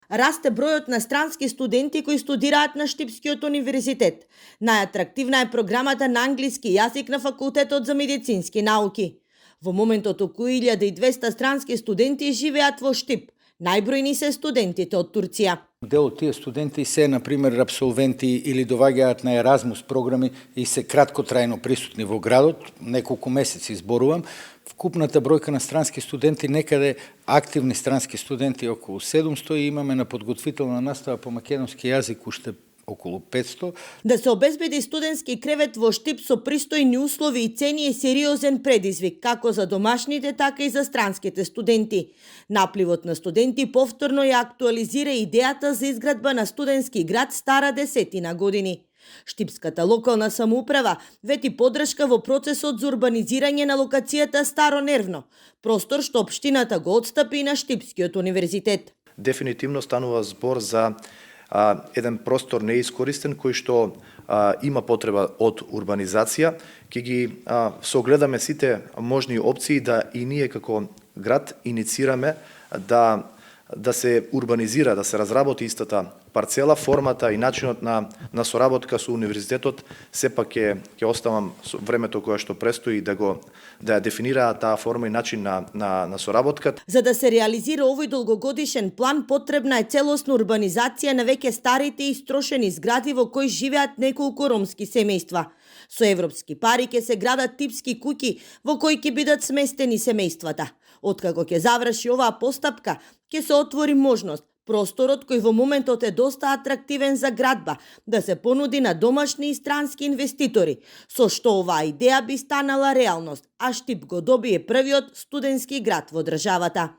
Расте бројот на странски студенти кои студираат на Штипскиот универзитет. Најатрактивна е програмата на англиски јазик на Факултетот за медицински науки. Во моментот околу 1200 странски студенти живеат во Штип. Најбројни се студентите од Турција. Дел од тие студенти се, например, апсолвенти или доваѓаат на Еразмус програми и се краткотрајно присутни во градот, неколку месеци зборувам. Вкупната бројка на странски студенти, некаде активни странски студенти околу 700 и имаме на подготвителна настава по македонски јазик уште околу 500. Да се обезбеди студентски кревет во Штип со пристојни услови и цени е сериозен предизвик, како за домашните, така и за странските студенти. Напливот на студенти повторно ја актуализира идејата за изградба на студентски град стара 10 години. Штипската локална самоуправа вети поддршка во процесот за урбанизирање на локацијата Старо Нервно, простор што општината го отстапи на Штипскиот универзитет. Дефинитивно станува збор за еден простор неискористен кој што има потреба од урбанизација. Ќе ги согледаме сите можни опции да и ние како град иницираме да се урбанизира, да се разработи истата парцела, формата и начинот на соработка со универзитетот. Сепак ќе оставам со времето кое што престои да ја дефинира таа форма и начин на соработка. За да се реализира овој долгогодишен план, потребна е целосна урбанизација на веќе старите и строшени згради во кои живеат неколку ромски семејства. Со европски пари ќе се градат типски куќи во кои ќе бидат сместени семејствата. Откако ќе заврши оваа постапка, ќе се отвори можност просторот кој во моментот е доста атрактивен за градба да се понуди на домашни и странски инвеститори, со што оваа идеја би станала реалност, а Штип го добие првиот студентски град во државата.